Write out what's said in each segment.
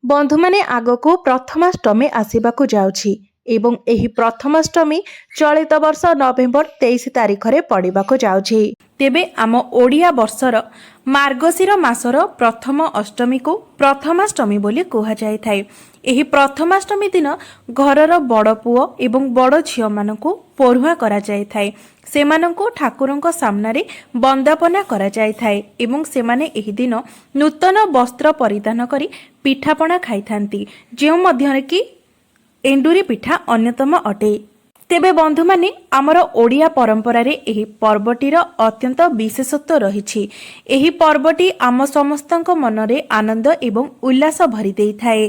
ବନ୍ଧୁମାନେ, ଆଗକୁ ପ୍ରଥମାଷ୍ଟମୀ ଆସିବାକୁ ଯାଉଛି ଏବଂ ଏହି ପ୍ରଥମାଷ୍ଟମୀ ଚଳିତ ବର୍ଷ ନଭେମ୍ବର 23 ତାରିଖରେ ପଡ଼ିବାକୁ ଯାଉଛି। ତେବେ ଆମ ଓଡ଼ିଆ ବର୍ଷର ମାର୍ଗଶିର ମାସର ପ୍ରଥମ ଅଷ୍ଟମୀକୁ ପ୍ରଥମାଷ୍ଟମୀ ବୋଲି କୁହାଯାଇଥାଏ। ଏହି ପ୍ରଥମାଷ୍ଟମୀ ଦିନ ଘରର ବଡ଼ ପୁଅ ଏବଂ ବଡ଼ ଝିଅମାନଙ୍କୁ ପୋରୁହାଁ କରାଯାଇଥାଏ। ସେମାନଙ୍କୁ ଠାକୁରଙ୍କ ସାମ୍ନାରେ ବନ୍ଦାପନା କରାଯାଇଥାଏ ଏବଂ ସେମାନେ ଏହି ଦିନ ନୂତନ ବସ୍ତ୍ର ପରିଧାନ କରି ପିଠାପଣା ଖାଇଥାନ୍ତି, ଯେଉଁ ମଧ୍ୟରେ କି ଏଣ୍ଡୁରି ପିଠା ଅନ୍ୟତମ ଅଟେ। ତେବେ ବନ୍ଧୁମାନେ, ଆମର ଓଡ଼ିଆ ପରମ୍ପରାରେ ଏହି ପର୍ବଟିର ଅତ୍ୟନ୍ତ ବିଶେଷତ୍ୱ ରହିଛି। ଏହି ପର୍ବଟି ଆମ ସମସ୍ତଙ୍କ ମନରେ ଆନନ୍ଦ ଏବଂ ଉଲ୍ଲାସ ଭରି ଦେଇଥାଏ।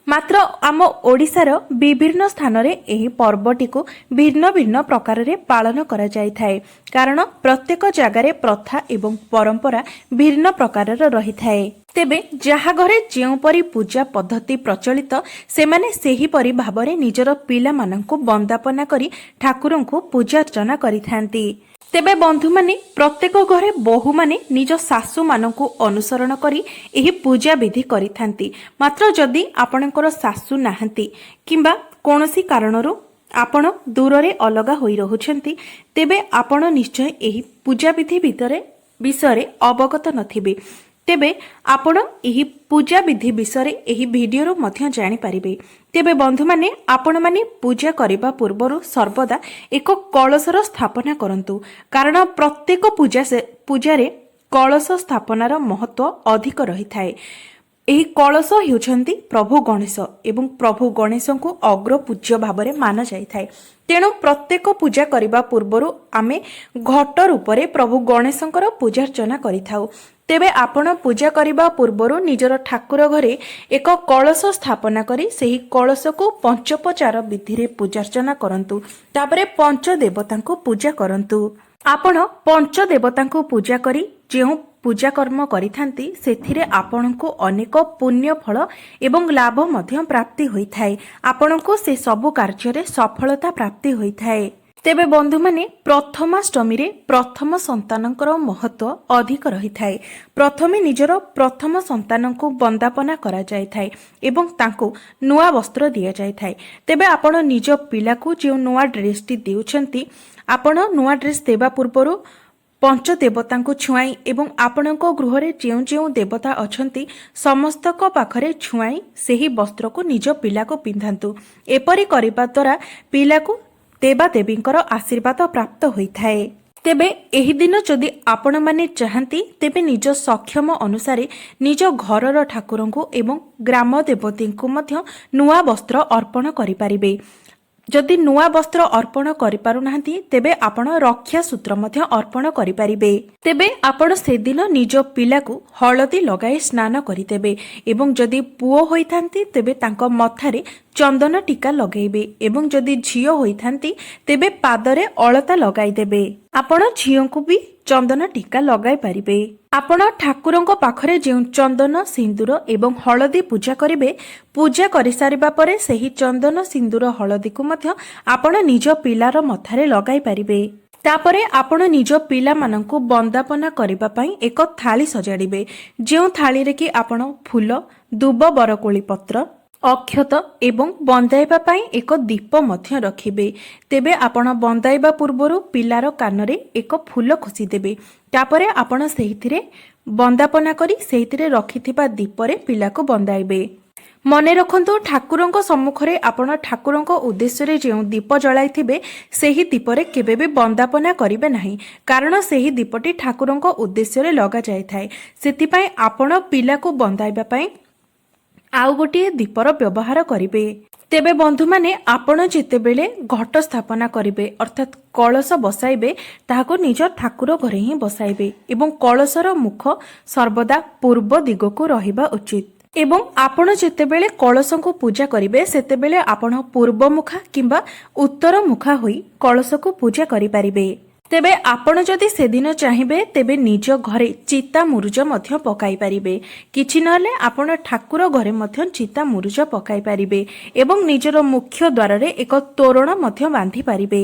ମାତ୍ର ଆମ ଓଡ଼ିଶାର ବିଭିନ୍ନ ସ୍ଥାନରେ ଏହି ପର୍ବଟିକୁ ଭିନ୍ନ ଭିନ୍ନ ପ୍ରକାରରେ ପାଳନ କରାଯାଇଥାଏ, କାରଣ ପ୍ରତ୍ୟେକ ଜାଗାରେ ପ୍ରଥା ଏବଂ ପରମ୍ପରା ଭିନ୍ନ ପ୍ରକାରର ରହିଥାଏ। ତେବେ ଯାହା ଘରେ ଯେଉଁପରି ପୂଜା ପଦ୍ଧତି ପ୍ରଚଳିତ, ସେମାନେ ସେହିପରି ଭାବରେ ନିଜର ପିଲାମାନଙ୍କୁ ବନ୍ଦାପନା କରି ଠାକୁରଙ୍କୁ ପୂଜାର୍ଚ୍ଚନା କରିଥାନ୍ତି। ତେବେ ବନ୍ଧୁମାନେ, ପ୍ରତ୍ୟେକ ଘରେ ବୋହୂମାନେ ନିଜ ଶାଶୁମାନଙ୍କୁ ଅନୁସରଣ କରି ଏହି ପୂଜା ବିଧି କରିଥାନ୍ତି। ମାତ୍ର ଯଦି ଆପଣଙ୍କର ଶାଶୁ ନାହାନ୍ତି କିମ୍ବା କୌଣସି କାରଣରୁ ଆପଣ ଦୂରରେ ଅଲଗା ହୋଇ ରହୁଛନ୍ତି, ତେବେ ଆପଣ ନିଶ୍ଚୟ ଏହି ପୂଜାବିଧି ବିଷୟରେ ଅବଗତ ନଥିବେ। ତେବେ ଆପଣ ଏହି ପୂଜା ବିଧି ବିଷୟରେ ଏହି ଭିଡ଼ିଓରୁ ମଧ୍ୟ ଜାଣିପାରିବେ। ତେବେ ବନ୍ଧୁମାନେ, ଆପଣମାନେ ପୂଜା କରିବା ପୂର୍ବରୁ ସର୍ବଦା ଏକ କଳସର ସ୍ଥାପନା କରନ୍ତୁ, କାରଣ ପ୍ରତ୍ୟେକ ପୂଜାରେ କଳସ ସ୍ଥାପନାର ମହତ୍ଵ ଅଧିକ ରହିଥାଏ। ଏହି କଳସ ହେଉଛନ୍ତି ପ୍ରଭୁ ଗଣେଶ ଏବଂ ପ୍ରଭୁ ଗଣେଶଙ୍କୁ ଅଗ୍ରପୂଜ୍ୟ ଭାବରେ ମାନାଯାଇଥାଏ। ତେଣୁ ପ୍ରତ୍ୟେକ ପୂଜା କରିବା ପୂର୍ବରୁ ଆମେ ଘଟ ରୂପରେ ପ୍ରଭୁ ଗଣେଶଙ୍କର ପୂଜାର୍ଚ୍ଚନା କରିଥାଉ। ତେବେ ଆପଣ ପୂଜା କରିବା ପୂର୍ବରୁ ନିଜର ଠାକୁର ଘରେ ଏକ କଳସ ସ୍ଥାପନା କରି ସେହି କଳସକୁ ପଞ୍ଚୋପଚାର ବିଧିରେ ପୂଜାର୍ଚ୍ଚନା କରନ୍ତୁ। ତାପରେ ପଞ୍ଚ ଦେବତାଙ୍କୁ ପୂଜା କରନ୍ତୁ। ଆପଣ ପଞ୍ଚ ଦେବତାଙ୍କୁ ପୂଜା କରି ଯେଉଁ ପୂଜା କର୍ମ କରିଥାନ୍ତି, ସେଥିରେ ଆପଣଙ୍କୁ ଅନେକ ପୁଣ୍ୟ ଫଳ ଏବଂ ଲାଭ ମଧ୍ୟ ପ୍ରାପ୍ତି ହୋଇଥାଏ। ଆପଣଙ୍କୁ ସେ ସବୁ କାର୍ଯ୍ୟରେ ସଫଳତା ପ୍ରାପ୍ତି ହୋଇଥାଏ। ତେବେ ବନ୍ଧୁମାନେ, ପ୍ରଥମାଷ୍ଟମୀରେ ପ୍ରଥମ ସନ୍ତାନଙ୍କର ମହତ୍ଵ ଅଧିକ ରହିଥାଏ। ପ୍ରଥମେ ନିଜର ପ୍ରଥମ ସନ୍ତାନଙ୍କୁ ବନ୍ଦାପନା କରାଯାଇଥାଏ ଏବଂ ତାଙ୍କୁ ନୂଆ ବସ୍ତ୍ର ଦିଆଯାଇଥାଏ। ତେବେ ଆପଣ ନିଜ ପିଲାକୁ ଯେଉଁ ନୂଆ ଡ୍ରେସଟି ଦେଉଛନ୍ତି, ଆପଣ ନୂଆ ଡ୍ରେସ୍ ଦେବା ପୂର୍ବରୁ ପଞ୍ଚ ଦେବତାଙ୍କୁ ଛୁଆଇଁ ଏବଂ ଆପଣଙ୍କ ଗୃହରେ ଯେଉଁ ଯେଉଁ ଦେବତା ଅଛନ୍ତି, ସମସ୍ତଙ୍କ ପାଖରେ ଛୁଆଇଁ ସେହି ବସ୍ତ୍ରକୁ ନିଜ ପିଲାକୁ ପିନ୍ଧାନ୍ତୁ। ଏପରି କରିବା ଦ୍ୱାରା ପିଲାକୁ ଦେବାଦେବୀଙ୍କର ଆଶୀର୍ବାଦ ପ୍ରାପ୍ତ ହୋଇଥାଏ। ତେବେ ଏହି ଦିନ ଯଦି ଆପଣମାନେ ଚାହାନ୍ତି, ତେବେ ନିଜ ସକ୍ଷମ ଅନୁସାରେ ନିଜ ଘରର ଠାକୁରଙ୍କୁ ଏବଂ ଗ୍ରାମ ଦେବତୀଙ୍କୁ ମଧ୍ୟ ନୂଆ ବସ୍ତ୍ର ଅର୍ପଣ କରିପାରିବେ। ଯଦି ନୂଆ ବସ୍ତ୍ର ଅର୍ପଣ କରିପାରୁନାହାନ୍ତି, ତେବେ ଆପଣ ରକ୍ଷା ସୂତ୍ର ମଧ୍ୟ ଅର୍ପଣ କରିପାରିବେ। ତେବେ ଆପଣ ସେଦିନ ନିଜ ପିଲାକୁ ହଳଦୀ ଲଗାଇ ସ୍ନାନ କରିଦେବେ ଏବଂ ଯଦି ପୁଅ ହୋଇଥାନ୍ତି, ତେବେ ତାଙ୍କ ମଥାରେ ଚନ୍ଦନ ଟୀକା ଲଗାଇବେ ଏବଂ ଯଦି ଝିଅ ହୋଇଥାନ୍ତି, ତେବେ ପାଦରେ ଅଳତା ଲଗାଇଦେବେ। ଆପଣ ଝିଅଙ୍କୁ ବି ଚନ୍ଦନ ଟୀକା ଲଗାଇ ପାରିବେ। ଆପଣ ଠାକୁରଙ୍କ ପାଖରେ ଯେଉଁ ଚନ୍ଦନ, ସିନ୍ଦୁର ଏବଂ ହଳଦୀ ପୂଜା କରିବେ, ପୂଜା କରିସାରିବା ପରେ ସେହି ଚନ୍ଦନ, ସିନ୍ଦୁର, ହଳଦୀକୁ ମଧ୍ୟ ଆପଣ ନିଜ ପିଲାର ମଥାରେ ଲଗାଇ ପାରିବେ। ତାପରେ ଆପଣ ନିଜ ପିଲାମାନଙ୍କୁ ବନ୍ଦାପନା କରିବା ପାଇଁ ଏକ ଥାଳି ସଜାଡ଼ିବେ, ଯେଉଁ ଥାଳିରେ କି ଆପଣ ଫୁଲ, ଦୁବ, ବରକୋଳି ପତ୍ର, ଅକ୍ଷତ ଏବଂ ବନ୍ଦାଇବା ପାଇଁ ଏକ ଦୀପ ମଧ୍ୟ ରଖିବେ। ତେବେ ଆପଣ ବନ୍ଦାଇବା ପୂର୍ବରୁ ପିଲାର କାନରେ ଏକ ଫୁଲ ଖୋସିଦେବେ। ତାପରେ ଆପଣ ସେଇଥିରେ ବନ୍ଦାପନା କରି ସେଇଥିରେ ରଖିଥିବା ଦୀପରେ ପିଲାକୁ ବନ୍ଦାଇବେ। ମନେ ରଖନ୍ତୁ, ଠାକୁରଙ୍କ ସମ୍ମୁଖରେ ଆପଣ ଠାକୁରଙ୍କ ଉଦ୍ଦେଶ୍ୟରେ ଯେଉଁ ଦୀପ ଜଳାଇଥିବେ, ସେହି ଦୀପରେ କେବେ ବି ବନ୍ଦାପନା କରିବେ ନାହିଁ, କାରଣ ସେହି ଦୀପଟି ଠାକୁରଙ୍କ ଉଦ୍ଦେଶ୍ୟରେ ଲଗାଯାଇଥାଏ। ସେଥିପାଇଁ ଆପଣ ପିଲାକୁ ବନ୍ଦାଇବା ପାଇଁ ଆଉ ଗୋଟିଏ ଦୀପର ବ୍ୟବହାର କରିବେ। ତେବେ ବନ୍ଧୁମାନେ, ଆପଣ ଯେତେବେଳେ ଘଟ ସ୍ଥାପନା କରିବେ, ଅର୍ଥାତ୍ କଳସ ବସାଇବେ, ତାହାକୁ ନିଜ ଠାକୁର ଘରେ ହିଁ ବସାଇବେ ଏବଂ କଳସର ମୁଖ ସର୍ବଦା ପୂର୍ବ ଦିଗକୁ ରହିବା ଉଚିତ। ଏବଂ ଆପଣ ଯେତେବେଳେ କଳସଙ୍କୁ ପୂଜା କରିବେ, ସେତେବେଳେ ଆପଣ ପୂର୍ବମୁଖା କିମ୍ବା ଉତ୍ତର ମୁଖା ହୋଇ କଳସକୁ ପୂଜା କରିପାରିବେ। ତେବେ ଆପଣ ଯଦି ସେଦିନ ଚାହିଁବେ, ତେବେ ନିଜ ଘରେ ଚିତା ମୁରୁଜ ମଧ୍ୟ ପକାଇ ପାରିବେ। କିଛି ନହେଲେ ଆପଣ ଠାକୁର ଘରେ ମଧ୍ୟ ଚିତା ମୁରୁଜ ପକାଇ ପାରିବେ ଏବଂ ନିଜର ମୁଖ୍ୟ ଦ୍ୱାରରେ ଏକ ତୋରଣ ମଧ୍ୟ ବାନ୍ଧି ପାରିବେ।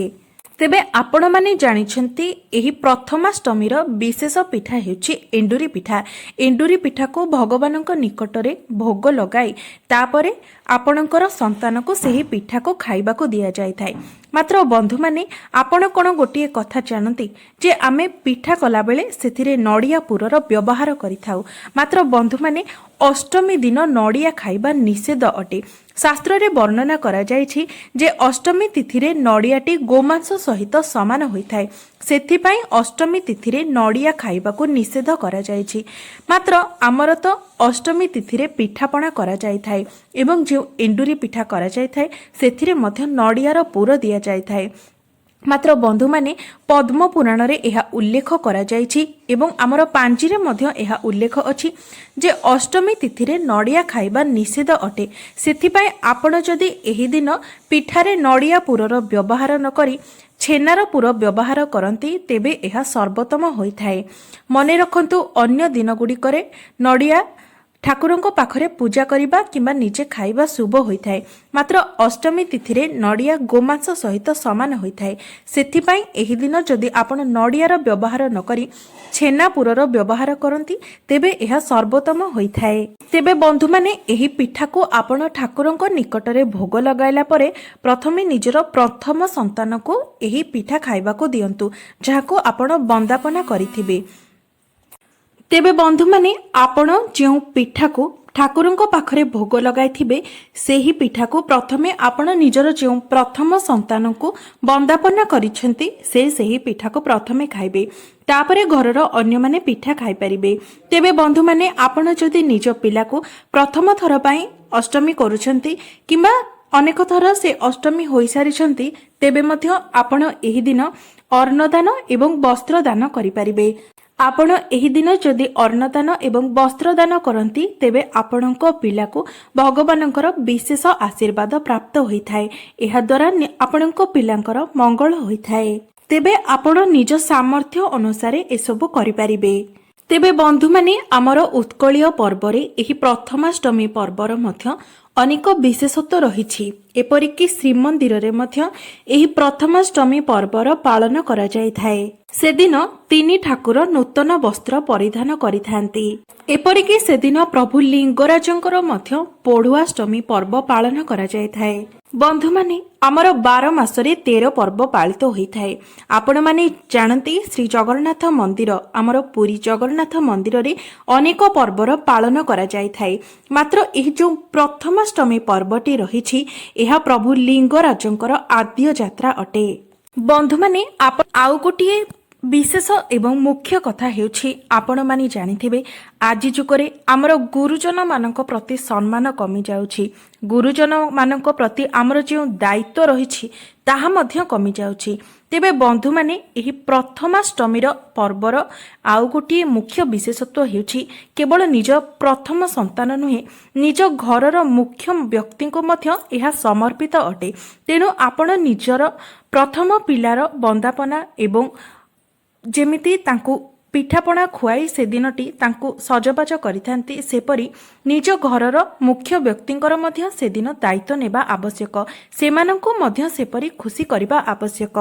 ତେବେ ଆପଣମାନେ ଜାଣିଛନ୍ତି, ଏହି ପ୍ରଥମାଷ୍ଟମୀର ବିଶେଷ ପିଠା ହେଉଛି ଏଣ୍ଡୁରି ପିଠା। ଏଣ୍ଡୁରି ପିଠାକୁ ଭଗବାନଙ୍କ ନିକଟରେ ଭୋଗ ଲଗାଇ ତାପରେ ଆପଣଙ୍କର ସନ୍ତାନକୁ ସେହି ପିଠାକୁ ଖାଇବାକୁ ଦିଆଯାଇଥାଏ। ମାତ୍ର ବନ୍ଧୁମାନେ, ଆପଣ କ'ଣ ଗୋଟିଏ କଥା ଜାଣନ୍ତି ଯେ ଆମେ ପିଠା କଲାବେଳେ ସେଥିରେ ନଡ଼ିଆ ପୁରର ବ୍ୟବହାର କରିଥାଉ? ମାତ୍ର ବନ୍ଧୁମାନେ, ଅଷ୍ଟମୀ ଦିନ ନଡ଼ିଆ ଖାଇବା ନିଷେଧ ଅଟେ। ଶାସ୍ତ୍ରରେ ବର୍ଣ୍ଣନା କରାଯାଇଛି ଯେ ଅଷ୍ଟମୀ ତିଥିରେ ନଡ଼ିଆଟି ଗୋମାଂସ ସହିତ ସମାନ ହୋଇଥାଏ। ସେଥିପାଇଁ ଅଷ୍ଟମୀ ତିଥିରେ ନଡ଼ିଆ ଖାଇବାକୁ ନିଷେଧ କରାଯାଇଛି। ମାତ୍ର ଆମର ତ ଅଷ୍ଟମୀ ତିଥିରେ ପିଠାପଣା କରାଯାଇଥାଏ ଏବଂ ଯେଉଁ ଏଣ୍ଡୁରି ପିଠା କରାଯାଇଥାଏ, ସେଥିରେ ମଧ୍ୟ ନଡ଼ିଆର ପୁର ଦିଆଯାଇଥାଏ। ମାତ୍ର ବନ୍ଧୁମାନେ, ପଦ୍ମ ପୁରାଣରେ ଏହା ଉଲ୍ଲେଖ କରାଯାଇଛି ଏବଂ ଆମର ପାଞ୍ଜିରେ ମଧ୍ୟ ଏହା ଉଲ୍ଲେଖ ଅଛି ଯେ ଅଷ୍ଟମୀ ତିଥିରେ ନଡ଼ିଆ ଖାଇବା ନିଷେଧ ଅଟେ। ସେଥିପାଇଁ ଆପଣ ଯଦି ଏହି ଦିନ ପିଠାରେ ନଡ଼ିଆ ପୁରର ବ୍ୟବହାର ନ କରି ଛେନାର ପୁର ବ୍ୟବହାର କରନ୍ତି, ତେବେ ଏହା ସର୍ବୋତ୍ତମ ହୋଇଥାଏ। ମନେ ରଖନ୍ତୁ, ଅନ୍ୟ ଦିନଗୁଡ଼ିକରେ ନଡ଼ିଆ ଠାକୁରଙ୍କ ପାଖରେ ପୂଜା କରିବା କିମ୍ବା ନିଜେ ଖାଇବା ଶୁଭ ହୋଇଥାଏ। ମାତ୍ର ଅଷ୍ଟମୀ ତିଥିରେ ନଡ଼ିଆ ଗୋମାଂସ ସହିତ ସମାନ ହୋଇଥାଏ। ସେଥିପାଇଁ ଏହି ଦିନ ଯଦି ଆପଣ ନଡ଼ିଆର ବ୍ୟବହାର ନ କରି ଛେନା ପୁରର ବ୍ୟବହାର କରନ୍ତି, ତେବେ ଏହା ସର୍ବୋତ୍ତମ ହୋଇଥାଏ। ତେବେ ବନ୍ଧୁମାନେ, ଏହି ପିଠାକୁ ଆପଣ ଠାକୁରଙ୍କ ନିକଟରେ ଭୋଗ ଲଗାଇଲା ପରେ ପ୍ରଥମେ ନିଜର ପ୍ରଥମ ସନ୍ତାନକୁ ଏହି ପିଠା ଖାଇବାକୁ ଦିଅନ୍ତୁ, ଯାହାକୁ ଆପଣ ବନ୍ଦାପନା କରିଥିବେ। ତେବେ ବନ୍ଧୁମାନେ, ଆପଣ ଯେଉଁ ପିଠାକୁ ଠାକୁରଙ୍କ ପାଖରେ ଭୋଗ ଲଗାଇଥିବେ, ସେହି ପିଠାକୁ ପ୍ରଥମେ ଆପଣ ନିଜର ଯେଉଁ ପ୍ରଥମ ସନ୍ତାନଙ୍କୁ ବନ୍ଦାପନା କରିଛନ୍ତି, ସେ ସେହି ପିଠାକୁ ପ୍ରଥମେ ଖାଇବେ। ତାପରେ ଘରର ଅନ୍ୟମାନେ ପିଠା ଖାଇପାରିବେ। ତେବେ ବନ୍ଧୁମାନେ, ଆପଣ ଯଦି ନିଜ ପିଲାକୁ ପ୍ରଥମ ଥର ପାଇଁ ଅଷ୍ଟମୀ କରୁଛନ୍ତି କିମ୍ବା ଅନେକ ଥର ସେ ଅଷ୍ଟମୀ ହୋଇସାରିଛନ୍ତି, ତେବେ ମଧ୍ୟ ଆପଣ ଏହି ଦିନ ଅନ୍ନଦାନ ଏବଂ ବସ୍ତ୍ର ଦାନ କରିପାରିବେ। ଆପଣ ଏହି ଦିନ ଯଦି ଅନ୍ନଦାନ ଏବଂ ବସ୍ତ୍ରଦାନ କରନ୍ତି, ତେବେ ଆପଣଙ୍କ ପିଲାକୁ ଭଗବାନଙ୍କର ବିଶେଷ ଆଶୀର୍ବାଦ ପ୍ରାପ୍ତ ହୋଇଥାଏ। ଏହାଦ୍ୱାରା ଆପଣଙ୍କ ପିଲାଙ୍କର ମଙ୍ଗଳ ହୋଇଥାଏ। ତେବେ ଆପଣ ନିଜ ସାମର୍ଥ୍ୟ ଅନୁସାରେ ଏସବୁ କରିପାରିବେ। ତେବେ ବନ୍ଧୁମାନେ, ଆମର ଉତ୍କଳୀୟ ପର୍ବରେ ଏହି ପ୍ରଥମାଷ୍ଟମୀ ପର୍ବର ମଧ୍ୟ ଅନେକ ବିଶେଷତ୍ୱ ରହିଛି। ଏପରିକି ଶ୍ରୀମନ୍ଦିରରେ ମଧ୍ୟ ଏହି ପ୍ରଥମାଷ୍ଟମୀ ପର୍ବର ପାଳନ କରାଯାଇଥାଏ। ସେଦିନ ତିନି ଠାକୁର ନୂତନ ବସ୍ତ୍ର ପରିଧାନ କରିଥାନ୍ତି। ଏପରିକି ସେଦିନ ପ୍ରଭୁ ଲିଙ୍ଗରାଜଙ୍କର ମଧ୍ୟ ପୋଢୁଆଷ୍ଟମୀ ପର୍ବ ପାଳନ କରାଯାଇଥାଏ। ବନ୍ଧୁମାନେ, ଆମର 12 ମାସରେ 13 ପର୍ବ ପାଳିତ ହୋଇଥାଏ। ଆପଣମାନେ ଜାଣନ୍ତି, ଶ୍ରୀ ଜଗନ୍ନାଥ ମନ୍ଦିର, ଆମର ପୁରୀ ଜଗନ୍ନାଥ ମନ୍ଦିରରେ ଅନେକ ପର୍ବର ପାଳନ କରାଯାଇଥାଏ। ମାତ୍ର ଏହି ଯେଉଁ ପ୍ରଥମାଷ୍ଟମୀ ପର୍ବଟି ରହିଛି, ଏହା ପ୍ରଭୁ ଲିଙ୍ଗରାଜଙ୍କର ଆଦ୍ୟ ଯାତ୍ରା ଅଟେ। ବନ୍ଧୁମାନେ, ଆଉ ଗୋଟିଏ ବିଶେଷ ଏବଂ ମୁଖ୍ୟ କଥା ହେଉଛି, ଆପଣମାନେ ଜାଣିଥିବେ, ଆଜି ଯୁଗରେ ଆମର ଗୁରୁଜନମାନଙ୍କ ପ୍ରତି ସମ୍ମାନ କମିଯାଉଛି। ଗୁରୁଜନମାନଙ୍କ ପ୍ରତି ଆମର ଯେଉଁ ଦାୟିତ୍ୱ ରହିଛି, ତାହା ମଧ୍ୟ କମିଯାଉଛି। ତେବେ ବନ୍ଧୁମାନେ, ଏହି ପ୍ରଥମାଷ୍ଟମୀର ପର୍ବର ଆଉ ଗୋଟିଏ ମୁଖ୍ୟ ବିଶେଷତ୍ୱ ହେଉଛି, କେବଳ ନିଜ ପ୍ରଥମ ସନ୍ତାନ ନୁହେଁ, ନିଜ ଘରର ମୁଖ୍ୟ ବ୍ୟକ୍ତିଙ୍କୁ ମଧ୍ୟ ଏହା ସମର୍ପିତ ଅଟେ। ତେଣୁ ଆପଣ ନିଜର ପ୍ରଥମ ପିଲାର ବନ୍ଦାପନା ଏବଂ ଯେମିତି ତାଙ୍କୁ ପିଠାପଣା ଖୁଆଇ ସେଦିନଟି ତାଙ୍କୁ ସଜବାଜ କରିଥାନ୍ତି, ସେପରି ନିଜ ଘରର ମୁଖ୍ୟ ବ୍ୟକ୍ତିଙ୍କର ମଧ୍ୟ ସେଦିନ ଦାୟିତ୍ୱ ନେବା ଆବଶ୍ୟକ। ସେମାନଙ୍କୁ ମଧ୍ୟ ସେପରି ଖୁସି କରିବା ଆବଶ୍ୟକ।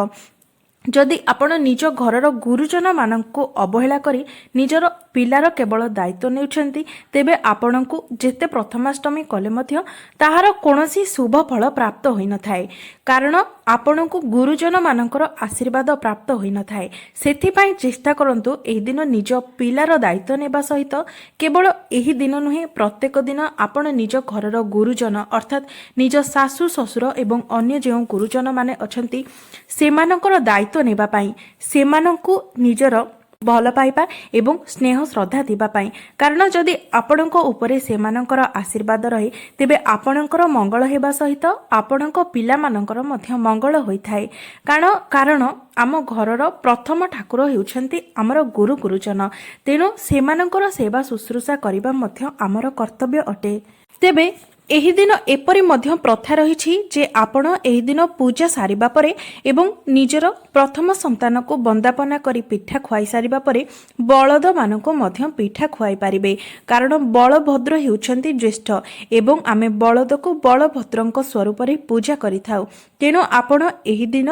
ଯଦି ଆପଣ ନିଜ ଘରର ଗୁରୁଜନମାନଙ୍କୁ ଅବହେଳା କରି ନିଜର ପିଲାର କେବଳ ଦାୟିତ୍ୱ ନେଉଛନ୍ତି, ତେବେ ଆପଣଙ୍କୁ ଯେତେ ପ୍ରଥମାଷ୍ଟମୀ କଲେ ମଧ୍ୟ ତାହାର କୌଣସି ଶୁଭ ଫଳ ପ୍ରାପ୍ତ ହୋଇନଥାଏ, କାରଣ ଆପଣଙ୍କୁ ଗୁରୁଜନମାନଙ୍କର ଆଶୀର୍ବାଦ ପ୍ରାପ୍ତ ହୋଇନଥାଏ। ସେଥିପାଇଁ ଚେଷ୍ଟା କରନ୍ତୁ, ଏହି ଦିନ ନିଜ ପିଲାର ଦାୟିତ୍ୱ ନେବା ସହିତ କେବଳ ଏହି ଦିନ ନୁହେଁ, ପ୍ରତ୍ୟେକ ଦିନ ଆପଣ ନିଜ ଘରର ଗୁରୁଜନ, ଅର୍ଥାତ୍ ନିଜ ଶାଶୁ, ଶ୍ୱଶୁର ଏବଂ ଅନ୍ୟ ଯେଉଁ ଗୁରୁଜନମାନେ ଅଛନ୍ତି, ସେମାନଙ୍କର ଦାୟିତ୍ୱ ନେବା ପାଇଁ, ସେମାନଙ୍କୁ ନିଜର ଭଲ ପାଇବା ଏବଂ ସ୍ନେହ ଶ୍ରଦ୍ଧା ଦେବା ପାଇଁ। କାରଣ ଯଦି ଆପଣଙ୍କ ଉପରେ ସେମାନଙ୍କର ଆଶୀର୍ବାଦ ରହେ, ତେବେ ଆପଣଙ୍କର ମଙ୍ଗଳ ହେବା ସହିତ ଆପଣଙ୍କ ପିଲାମାନଙ୍କର ମଧ୍ୟ ମଙ୍ଗଳ ହୋଇଥାଏ। କାରଣ ଆମ ଘରର ପ୍ରଥମ ଠାକୁର ହେଉଛନ୍ତି ଆମର ଗୁରୁ ଗୁରୁଜନ। ତେଣୁ ସେମାନଙ୍କର ସେବା ଶୁଶ୍ରୂଷା କରିବା ମଧ୍ୟ ଆମର କର୍ତ୍ତବ୍ୟ ଅଟେ। ତେବେ ଏହି ଦିନ ଏପରି ମଧ୍ୟ ପ୍ରଥା ରହିଛି ଯେ ଆପଣ ଏହି ଦିନ ପୂଜା ସାରିବା ପରେ ଏବଂ ନିଜର ପ୍ରଥମ ସନ୍ତାନକୁ ବନ୍ଦାପନା କରି ପିଠା ଖୁଆଇ ସାରିବା ପରେ ବଳଦମାନଙ୍କୁ ମଧ୍ୟ ପିଠା ଖୁଆଇ ପାରିବେ। କାରଣ ବଳଭଦ୍ର ହେଉଛନ୍ତି ଜ୍ୟେଷ୍ଠ ଏବଂ ଆମେ ବଳଦକୁ ବଳଭଦ୍ରଙ୍କ ସ୍ୱରୂପରେ ପୂଜା କରିଥାଉ। ତେଣୁ ଆପଣ ଏହି ଦିନ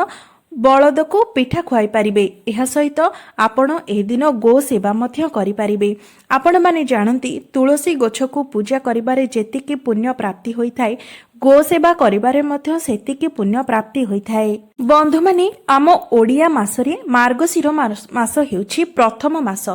ବଳଦକୁ ପିଠା ଖୁଆଇ ପାରିବେ। ଏହା ସହିତ ଆପଣ ଏହି ଦିନ ଗୋ ସେବା ମଧ୍ୟ କରିପାରିବେ। ଆପଣମାନେ ଜାଣନ୍ତି, ତୁଳସୀ ଗଛକୁ ପୂଜା କରିବାରେ ଯେତିକି ପୁଣ୍ୟ ପ୍ରାପ୍ତି ହୋଇଥାଏ, ଗୋ ସେବା କରିବାରେ ମଧ୍ୟ ସେତିକି ପୁଣ୍ୟ ପ୍ରାପ୍ତି ହୋଇଥାଏ। ବନ୍ଧୁମାନେ, ଆମ ଓଡ଼ିଆ ମାସରେ ମାର୍ଗଶିର ମାସ ହେଉଛି ପ୍ରଥମ ମାସ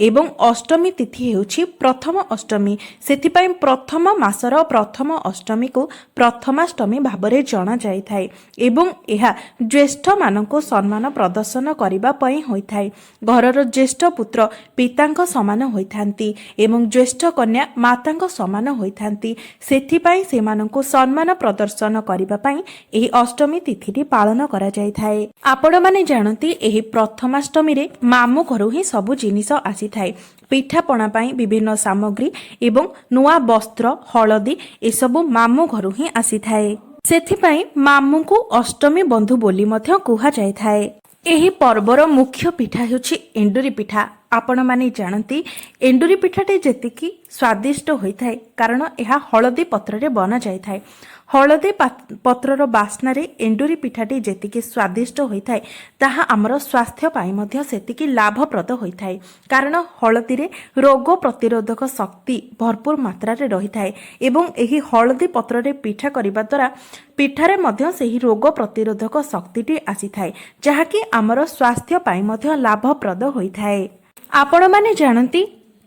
ଏବଂ ଅଷ୍ଟମୀ ତିଥି ହେଉଛି ପ୍ରଥମ ଅଷ୍ଟମୀ। ସେଥିପାଇଁ ପ୍ରଥମ ମାସର ପ୍ରଥମ ଅଷ୍ଟମୀକୁ ପ୍ରଥମାଷ୍ଟମୀ ଭାବରେ ଜଣାଯାଇଥାଏ ଏବଂ ଏହା ଜ୍ୟେଷ୍ଠମାନଙ୍କୁ ସମ୍ମାନ ପ୍ରଦର୍ଶନ କରିବା ପାଇଁ ହୋଇଥାଏ। ଘରର ଜ୍ୟେଷ୍ଠ ପୁତ୍ର ପିତାଙ୍କ ସମାନ ହୋଇଥାନ୍ତି ଏବଂ ଜ୍ୟେଷ୍ଠ କନ୍ୟା ମାତାଙ୍କ ସମାନ ହୋଇଥାନ୍ତି। ସେଥିପାଇଁ ସେମାନଙ୍କୁ ସମ୍ମାନ ପ୍ରଦର୍ଶନ କରିବା ପାଇଁ ଏହି ଅଷ୍ଟମୀ ତିଥିଟି ପାଳନ କରାଯାଇଥାଏ। ଆପଣମାନେ ଜାଣନ୍ତି, ଏହି ପ୍ରଥମାଷ୍ଟମୀରେ ମାମୁଁ ଘରୁ ହିଁ ସବୁ ଜିନିଷ ଆସିଥାଏ। ପିଠାପଣା ପାଇଁ ବିଭିନ୍ନ ସାମଗ୍ରୀ ଏବଂ ନୂଆ ବସ୍ତ୍ର, ହଳଦୀ, ଏସବୁ ମାମୁଁ ଘରୁ ହିଁ ଆସିଥାଏ। ସେଥିପାଇଁ ମାମୁଁଙ୍କୁ ଅଷ୍ଟମୀ ବନ୍ଧୁ ବୋଲି ମଧ୍ୟ କୁହାଯାଇଥାଏ। ଏହି ପର୍ବର ମୁଖ୍ୟ ପିଠା ହେଉଛି ଏଣ୍ଡୁରି ପିଠା। ଆପଣମାନେ ଜାଣନ୍ତି, ଏଣ୍ଡୁରି ପିଠାଟି ଯେତିକି ସ୍ୱାଦିଷ୍ଟ ହୋଇଥାଏ, କାରଣ ଏହା ହଳଦୀ ପତ୍ରରେ ବନାଯାଇଥାଏ। ହଳଦୀ ପତ୍ରର ବାସ୍ନାରେ ଏଣ୍ଡୁରି ପିଠାଟି ଯେତିକି ସ୍ୱାଦିଷ୍ଟ ହୋଇଥାଏ, ତାହା ଆମର ସ୍ୱାସ୍ଥ୍ୟ ପାଇଁ ମଧ୍ୟ ସେତିକି ଲାଭପ୍ରଦ ହୋଇଥାଏ। କାରଣ ହଳଦୀରେ ରୋଗ ପ୍ରତିରୋଧକ ଶକ୍ତି ଭରପୁର ମାତ୍ରାରେ ରହିଥାଏ ଏବଂ ଏହି ହଳଦୀ ପତ୍ରରେ ପିଠା କରିବା ଦ୍ୱାରା ପିଠାରେ ମଧ୍ୟ ସେହି ରୋଗ ପ୍ରତିରୋଧକ ଶକ୍ତିଟି ଆସିଥାଏ, ଯାହାକି ଆମର ସ୍ୱାସ୍ଥ୍ୟ ପାଇଁ ମଧ୍ୟ ଲାଭପ୍ରଦ ହୋଇଥାଏ। ଆପଣମାନେ ଜାଣନ୍ତି,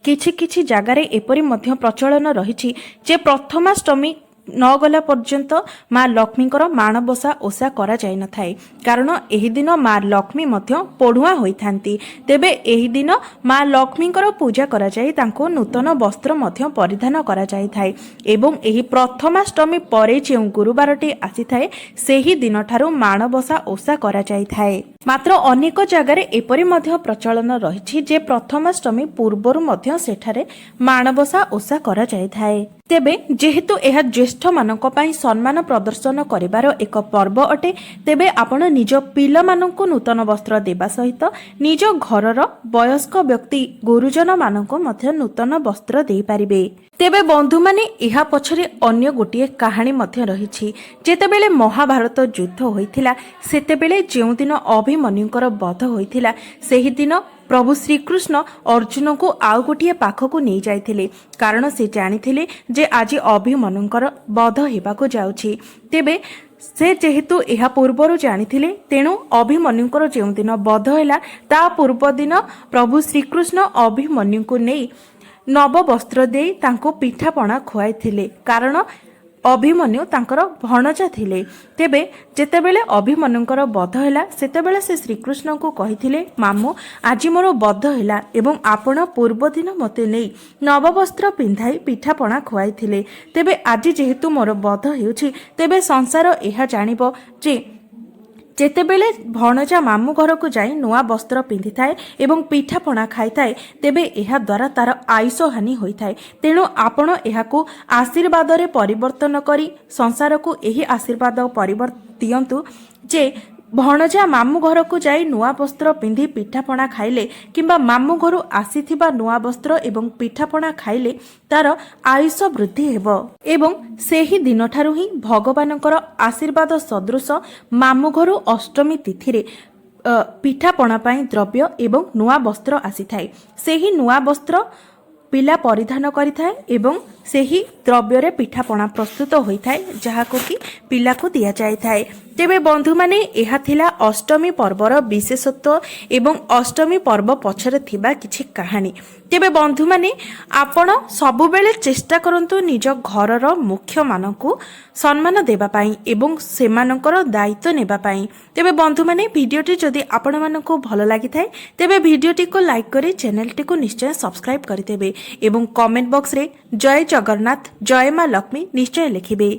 କିଛି କିଛି ଜାଗାରେ ଏପରି ମଧ୍ୟ ପ୍ରଚଳନ ରହିଛି ଯେ ପ୍ରଥମାଷ୍ଟମୀ ନ ଗଲା ପର୍ଯ୍ୟନ୍ତ ମା ଲକ୍ଷ୍ମୀଙ୍କର ମାଣବସା ଓଷା କରାଯାଇନଥାଏ। କାରଣ ଏହି ଦିନ ମା ଲକ୍ଷ୍ମୀ ମଧ୍ୟ ପୋଢୁଆଁ ହୋଇଥାନ୍ତି। ତେବେ ଏହି ଦିନ ମା ଲକ୍ଷ୍ମୀଙ୍କର ପୂଜା କରାଯାଇ ତାଙ୍କୁ ନୂତନ ବସ୍ତ୍ର ମଧ୍ୟ ପରିଧାନ କରାଯାଇଥାଏ ଏବଂ ଏହି ପ୍ରଥମାଷ୍ଟମୀ ପରେ ଯେଉଁ ଗୁରୁବାରଟି ଆସିଥାଏ, ସେହି ଦିନଠାରୁ ମାଣବସା ଓଷା କରାଯାଇଥାଏ। ମାତ୍ର ଅନେକ ଜାଗାରେ ଏପରି ମଧ୍ୟ ପ୍ରଚଳନ ରହିଛି ଯେ ପ୍ରଥମାଷ୍ଟମୀ ପୂର୍ବରୁ ମଧ୍ୟ ସେଠାରେ ମାଣବସା ଓଷା କରାଯାଇଥାଏ। ତେବେ ଯେହେତୁ ଏହା ଜ୍ୟେଷ୍ଠମାନଙ୍କ ପାଇଁ ସମ୍ମାନ ପ୍ରଦର୍ଶନ କରିବାର ଏକ ପର୍ବ ଅଟେ, ତେବେ ଆପଣ ନିଜ ପିଲାମାନଙ୍କୁ ନୂତନ ବସ୍ତ୍ର ଦେବା ସହିତ ନିଜ ଘରର ବୟସ୍କ ବ୍ୟକ୍ତି, ଗୁରୁଜନମାନଙ୍କୁ ମଧ୍ୟ ନୂତନ ବସ୍ତ୍ର ଦେଇପାରିବେ। ତେବେ ବନ୍ଧୁମାନେ, ଏହା ପଛରେ ଅନ୍ୟ ଗୋଟିଏ କାହାଣୀ ମଧ୍ୟ ରହିଛି। ଯେତେବେଳେ ମହାଭାରତ ଯୁଦ୍ଧ ହୋଇଥିଲା, ସେତେବେଳେ ଯେଉଁଦିନ ଅଭିମନ୍ୟୁଙ୍କର ବଧ ହୋଇଥିଲା, ସେହିଦିନ ପ୍ରଭୁ ଶ୍ରୀକୃଷ୍ଣ ଅର୍ଜୁନଙ୍କୁ ଆଉ ଗୋଟିଏ ପାଖକୁ ନେଇଯାଇଥିଲେ। କାରଣ ସେ ଜାଣିଥିଲେ ଯେ ଆଜି ଅଭିମନ୍ୟୁଙ୍କର ବଧ ହେବାକୁ ଯାଉଛି। ତେବେ ସେ ଯେହେତୁ ଏହା ପୂର୍ବରୁ ଜାଣିଥିଲେ, ତେଣୁ ଅଭିମନ୍ୟୁଙ୍କର ଯେଉଁଦିନ ବଧ ହେଲା, ତା ପୂର୍ବଦିନ ପ୍ରଭୁ ଶ୍ରୀକୃଷ୍ଣ ଅଭିମନ୍ୟୁଙ୍କୁ ନେଇ ନବବସ୍ତ୍ର ଦେଇ ତାଙ୍କୁ ପିଠାପଣା ଖୁଆଇଥିଲେ, କାରଣ ଅଭିମନ୍ୟୁ ତାଙ୍କର ଭଣଜା ଥିଲେ। ତେବେ ଯେତେବେଳେ ଅଭିମନ୍ୟୁଙ୍କର ବଧ ହେଲା, ସେତେବେଳେ ସେ ଶ୍ରୀକୃଷ୍ଣଙ୍କୁ କହିଥିଲେ, "ମାମୁଁ, ଆଜି ମୋର ବଧ ହେଲା ଏବଂ ଆପଣ ପୂର୍ବଦିନ ମୋତେ ନେଇ ନବବସ୍ତ୍ର ପିନ୍ଧାଇ ପିଠାପଣା ଖୁଆଇଥିଲେ। ତେବେ ଆଜି ଯେହେତୁ ମୋର ବଧ ହେଉଛି, ତେବେ ସଂସାର ଏହା ଜାଣିବ ଯେ ଯେତେବେଳେ ଭଣଜା ମାମୁଁ ଘରକୁ ଯାଇ ନୂଆ ବସ୍ତ୍ର ପିନ୍ଧିଥାଏ ଏବଂ ପିଠାପଣା ଖାଇଥାଏ, ତେବେ ଏହା ଦ୍ୱାରା ତାର ଆୟୁଷ ହାନି ହୋଇଥାଏ। ତେଣୁ ଆପଣ ଏହାକୁ ଆଶୀର୍ବାଦରେ ପରିବର୍ତ୍ତନ କରି ସଂସାରକୁ ଏହି ଆଶୀର୍ବାଦ ଦିଅନ୍ତୁ ଯେ ଭଣଜା ମାମୁଁ ଘରକୁ ଯାଇ ନୂଆ ବସ୍ତ୍ର ପିନ୍ଧି ପିଠାପଣା ଖାଇଲେ କିମ୍ବା ମାମୁଁ ଘରୁ ଆସିଥିବା ନୂଆ ବସ୍ତ୍ର ଏବଂ ପିଠାପଣା ଖାଇଲେ ତାର ଆୟୁଷ ବୃଦ୍ଧି ହେବ।" ଏବଂ ସେହି ଦିନଠାରୁ ହିଁ ଭଗବାନଙ୍କର ଆଶୀର୍ବାଦ ସଦୃଶ ମାମୁଁ ଘରୁ ଅଷ୍ଟମୀ ତିଥିରେ ପିଠାପଣା ପାଇଁ ଦ୍ରବ୍ୟ ଏବଂ ନୂଆ ବସ୍ତ୍ର ଆସିଥାଏ। ସେହି ନୂଆ ବସ୍ତ୍ର ପିଲା ପରିଧାନ କରିଥାଏ ଏବଂ ସେହି ଦ୍ରବ୍ୟରେ ପିଠାପଣା ପ୍ରସ୍ତୁତ ହୋଇଥାଏ, ଯାହାକୁ କି ପିଲାକୁ ଦିଆଯାଇଥାଏ। ତେବେ ବନ୍ଧୁମାନେ, ଏହା ଥିଲା ଅଷ୍ଟମୀ ପର୍ବର ବିଶେଷତ୍ୱ ଏବଂ ଅଷ୍ଟମୀ ପର୍ବ ପଛରେ ଥିବା କିଛି କାହାଣୀ। ତେବେ ବନ୍ଧୁମାନେ, ଆପଣ ସବୁବେଳେ ଚେଷ୍ଟା କରନ୍ତୁ ନିଜ ଘରର ମୁଖ୍ୟମାନଙ୍କୁ ସମ୍ମାନ ଦେବା ପାଇଁ ଏବଂ ସେମାନଙ୍କର ଦାୟିତ୍ୱ ନେବା ପାଇଁ। ତେବେ ବନ୍ଧୁମାନେ, ଭିଡ଼ିଓଟି ଯଦି ଆପଣମାନଙ୍କୁ ଭଲ ଲାଗିଥାଏ, ତେବେ ଭିଡ଼ିଓଟିକୁ ଲାଇକ୍ କରି ଚ୍ୟାନେଲଟିକୁ ନିଶ୍ଚୟ ସବସ୍କ୍ରାଇବ୍ କରିଦେବେ ଏବଂ କମେଣ୍ଟ ବକ୍ସରେ ଜୟ ଜଗନ୍ନାଥ, ଜୟ ମା ଲକ୍ଷ୍ମୀ ନିଶ୍ଚୟ ଲେଖିବେ।